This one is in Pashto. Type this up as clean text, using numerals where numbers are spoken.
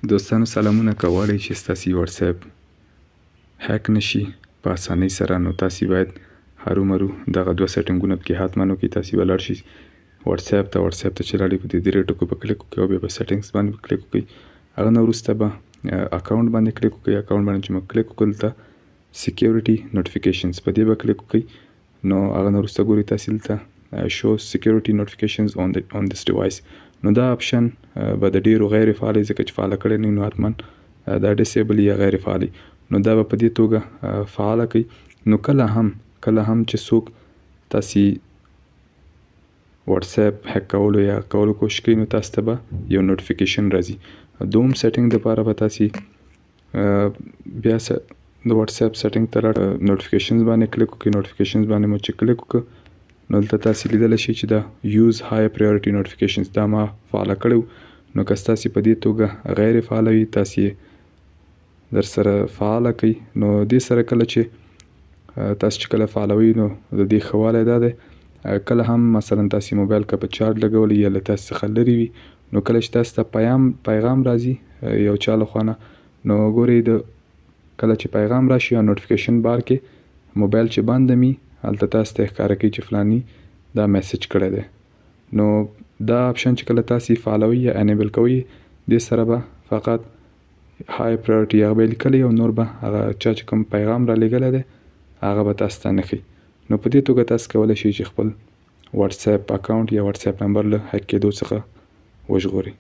دوستانو سلامونه. که غواړئ چې ستاسې وټساپ هک نشي په اسانۍ سره، نو تاسې باید هرومرو دغه دوه سیټینګونه پکې حتما وکړئ. تاسې به لاړ شئ وټساپ ته، وټساپ ته چې لاړئ، په دې درې ټکو به کلیک وکړئ او بیا به settings باندې کلیک وکړئ. هغه نه وروسته به اکاونټ باندې کلیک وکړئ. اکاونټ باندې چې مو کلیک وکړ، دلته security notifications، په دې به کلیک وکړئ. نو هغه نه وروسته ګورئ تاسې دلته show security notifications on this device. نو دا option به د ډیرو غیر فعال، ځکه چې فعال کړی نه، نو حتما دا disable یا غیر فعال. نو دا به په دې توګه فعال کړئ. نو کله هم چې څوک تاسې وټساپ هک کولو یا کولو کوشش کوي، نو تاسو ته به یو notification راځي. دوم setting دپاره به تاسې بیا د وټساپ setting ته لاړ، notifications باندې کلیک وکړئ. Notifications باندې مو چې کلیک وکړ، نو دلته تاسې لیدلی شئ چې دا use high priority notifications، دا ما فعاله کړی. نو که ستاسې په دې توګه غیر فعاله وي، تاسې در سره فعاله کړئ. نو دې سره کله چې تاسو چې کله فعالوئ، نو د دې ښه والی دا دی، کله هم مثلا تاسې موبایل که په چارج لګولی یا له تاسو څخه لرې وي، نو کله چې تاسو ته پیغام راځي یو چا له خوا نه، نو ګورئ، د کله چې پیغام راشي او notification bar کې موبایل چې بند می، هلته تاسو ته ښکاره کوي چې فلاني دا message کړی دی. نو دا option چې کله تاسو فعالوئ یا enable کوئ، دې سره به فقط high priority هغه به لیکلی او نور به هغه چا چې کوم پیغام را لیږلی دی، هغه به تاسو ته نه ښیي. نو په دې توګه تاسو کولی شئ چې خپل وټساپ اکاونټ یا وټساپ نمبر له هک کېدو څخه وژغورئ.